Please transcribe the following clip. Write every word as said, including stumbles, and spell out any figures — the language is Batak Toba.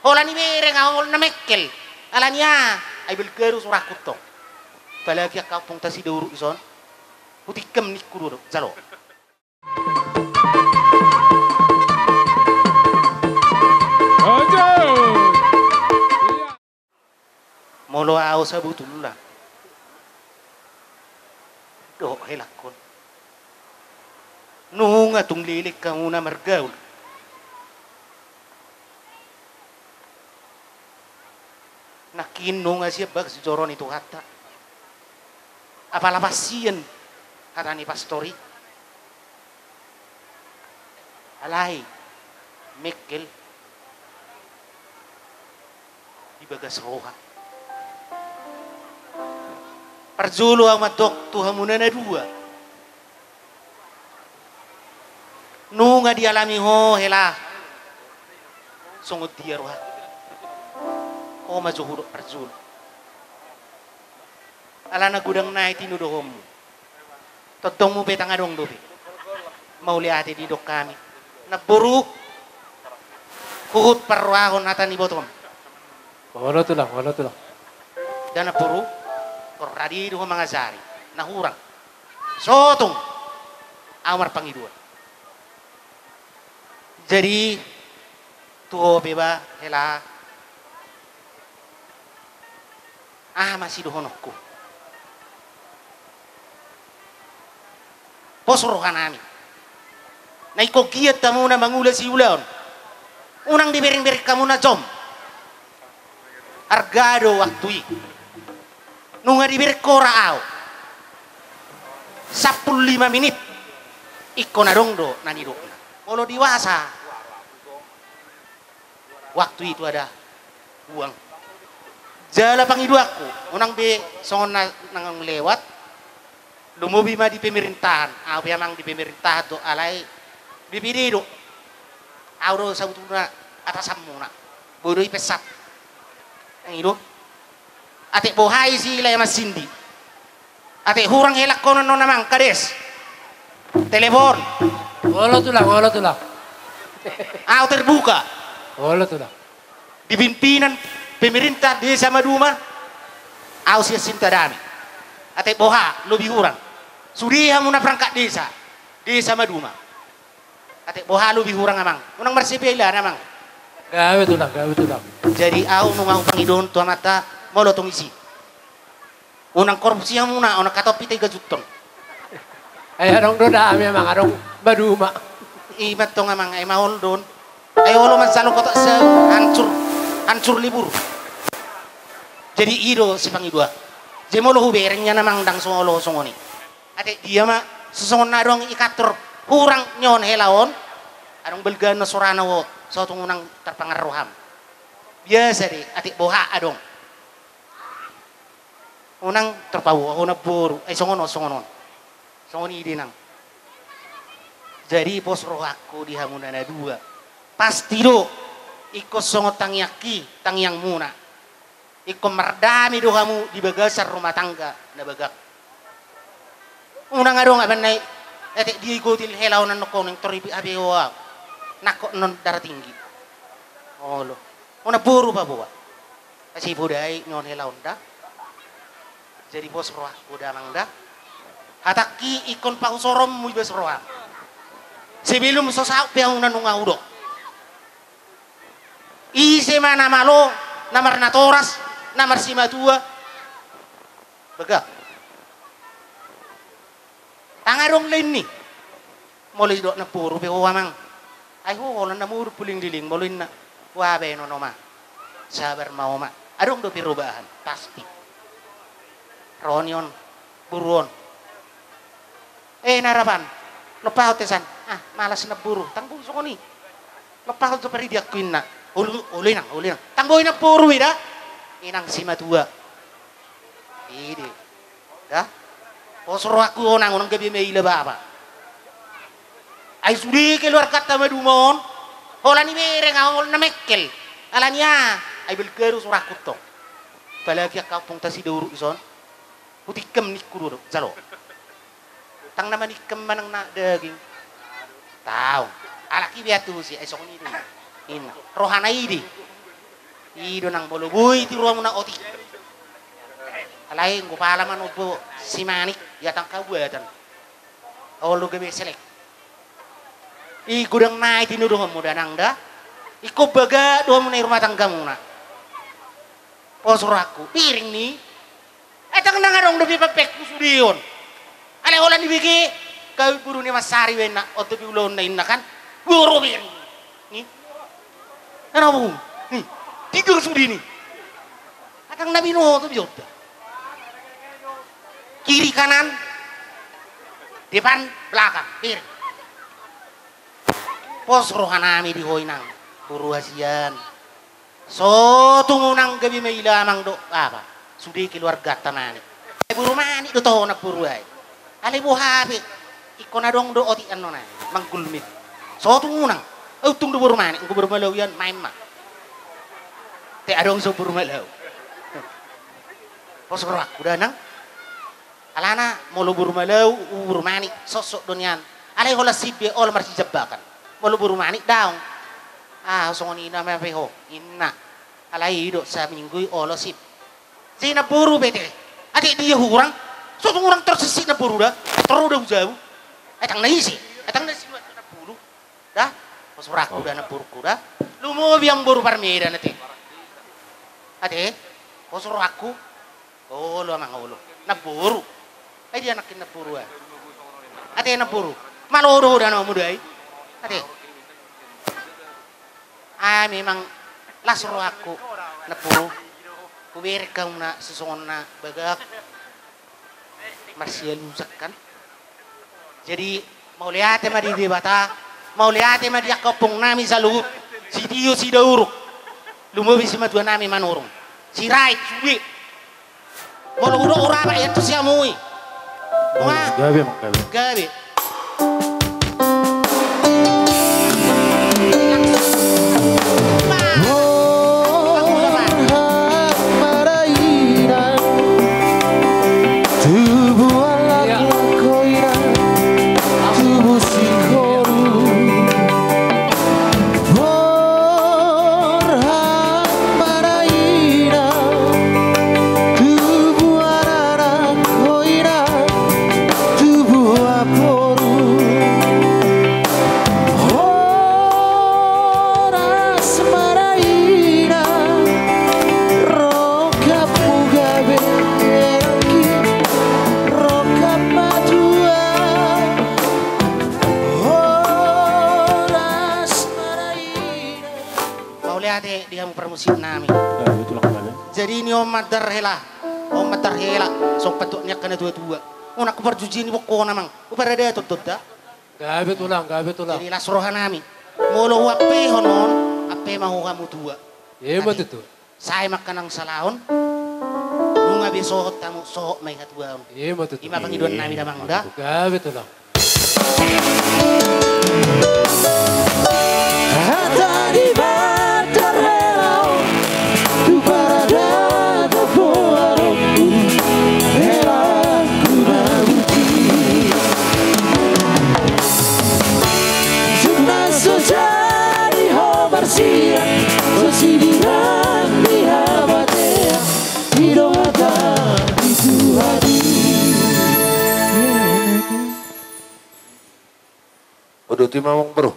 Holan ibereng ahu holan na mengkel. Alani aha? Ai balga do sorangku tong. Apalagi angka ompung ta si Dauruk dison. Hutingkam ningku do, jalo. Molo ahu sabotulna dohot helangkon, nunga tung leleng hamuna margaul. Nangkin nunga sian bagas joro ni Tuhanta. Apala pas sian hata ni pastor i. Alai mengkel di bagas roha. Parjolo ahu mandok tu hamuna na dua. Nunga dialami ho hela songon dia rohangku. Ho ma jo hudok parjolo. Alana godang nai tinodohonmu. Tongtongmu pe ndang adong dope. Mauliate didok hami. Namboru, huhut parrohahon hata ni ibotom. Olo tulang, olo tulang. Da namboru, ro radi do ho mangajari. Na hurang. Sotung. Ahu marpangidoan. Jadi tu ho pe ba hela, aha ma sidohononku? Pos rohanami. Na ingkon giat hamuna mangula siulaon. Unang diberengbereng hamuna jom. Arga do waktu i. Nunga dibereng hora ahu sampulu lima minit. Ingkon adong do na nidokna. Molo diwasa waktu i tu ada buang. Jala pangidoanku, unang be songon na nang lewat. Lumobi ma di pemerintahan. Ahu pe amang di pemerintahan do, alai B P D do. Ahu do sabutulna atasanmuna. Bodo i pesat. Nang i do. Atik boha i si Ilai Mansindi. Atik hurang helangkon on amang, kades. Telepon. Olo tulang, olo tulang. Ahu terbuka. Olo tulang. Di pimpinan pemerintah desa Maduma, ahu sian Sintadame. Atik boha lobi hurang. Sude hamuna perangkat desa, desa Maduma. Atik boha lobi hurang amang. Unang marsibelaan amang. Gabe tulang, gabe tulang. Jadi ahu nunga hupangidohon tu amanta molo tung isi. Unang korupsi hamuna, unang katompi tai gajuthon. Ai adong do dame amang, adong Maduma. I ma tong amang, ai maol do on. Ai olo manjalo kotak se hancur, hancur lebur. Jadi i do sipangidoan. Jadi molo hubereng nian amang ndang so olo songon i. Atik dia ma so songon na adong i kantor hurang nion hela on. Adong balga na sorana ho, sotung unang tarpangan roham. Biasa de, atik boha adong. Unang tarpaboa ho namboru, ai songon on, songon on. Songon i de nang. Jadi pos rohangku di hamuna na dua. Pasti do, ingkon songon tangiangki, tangiangmuna. Ingkon mardame do hamu di bagasan rumah tangga na bagak. Unang adong aban nai, etek dia i gotil hela on, nangkok nang tor i hape ho ahu. Nangkok non darah tinggi. Olo. Unang boru paboa. Asi bodai nion hela on da. Jadi pos rohangku damang da. Hatangki ingkon pahusoronmu ibas roham. Sebelum so saut pe ahu na nunga hudok. Ise ma na malo, na marnatoras, na marsimatua. Bagak. Ndang adong lainni. Molo didok namboru pe ho amang. Ai ho holan na modom puling liling molo inna. Ua baenon ho ma. Sabar ma ho ma. Adong do perubahan, pasti. Ro nion boru on. Eh, na rapan. Lompahon tesan. Ah, malas namboru. Ndang boi songon i. Lompahon jo paridianku inna. Olo, olo inang, olo inang. Ndang boi namboru i da. Inang simatua. I de. Da. Pos rohangku ho nang, unang gabe maila bapa. Ai sude keluarganta Maduma on. Holan ibereng ahu holan na mengkel. Alani aha? Ai balga do sorangku tong. Apalagi angka ompungta si Dauruk dison. Hutingkam ningku do, do, jalo. Ndang na maningkam manang na daging. Tau. Alak i be antusi, ai songon i do. Inna. Rohana i de. I do nang molo boi tiruamuna otik. Alai anggo pala manombo si Manik, ia tangka buatan. Olo gabe selek. I godang nai tinodohonmu da nang da. Ingkon bagak do hamuna i rumah tanggamuna. Pos rohangku, piring ni. Ai tang nang adong dope pepekku sude on. Alai holan dibege, gabe boru ni Masari baenna, on dope ulaonna inna kan. Boru piring ni. Ena boru ni. Tidur sude ni. Ai tang na binoto biar da. Kiri kanan, depan belakang, piring. Pos rohanami di ho inang, boru hasian. So tung unang gabe maila amang dohot bapa, sude keluarganta nami. Ai boru Manik do toho namboru ai. Alai boha pe, ingkon adong do otik annon nai, manggulmit. So tung unang, ai untung do boru Manik, anggo boru Malau ian main ma. Te adong so boru Malau. Pos rohangku da nang. Alana molo boru Malau, boru Manik, soksok do nian. Alai holan sip be, olo marsijambakan. Molo boru Manik daong. Ah, songon i nama pe ho, inna. Alai i do saminggu i olo sip. Jadi namboru pe te. Ate dia hurang. So tung hurang torsisik namboru da. Toro da hujabu. Ai tang na ise. Ai tang na ise namboru. Da, pos rohangku da, namboruku da. Lumobi amang boru Parmedan ate. Ate, pos rohangku. Olo amang olo. Namboru. Ai dia anakkon namboru ai. Ate namboru. Malo do ho da na muda i. Ate. Ai memang las rohangku namboru. Hubereng hamuna sisongon na bagak. Marsialusan kan. Jadi mauliate ma di Debata, mauliate ma di angka ompung nami saluhut, sitio sidauruk, lumobi simatua nami Manurung, Sirait, sude. Molo hudok huraba ian tu siamui. Nunga. Gabe, Mang, gabe. Gabe. Horas ma da inang, rongkapmu gabe rangki, rongkap matua. Horas ma da inang. Mauliate di hamu parmusik nami. Ya, betul lah. Jadi ni on ma tarhela, on ma tarhela, songon patuak ni angka na tua-tua. Unang huparjuji ni bongkona, Mang, huparadaton do da. Gabe tulang, gabe tulang. Jadi las roha nami. Molo huampehon on, ampe ma ho hamu tua. Ima tutu. Sai ma angka na salahon. Nunga be sohot hamu, sohot ma i hatuaon. Ima tutu. Ima pangidoan nami damang da. Gabe tulang. Hata di bandar hela, tu paradaton poaron. Hela ku na buti. Jumna so jadi ho marsirat, so sidiran di habatea, i do hata di Tuhan i. Uduti ma amang boru.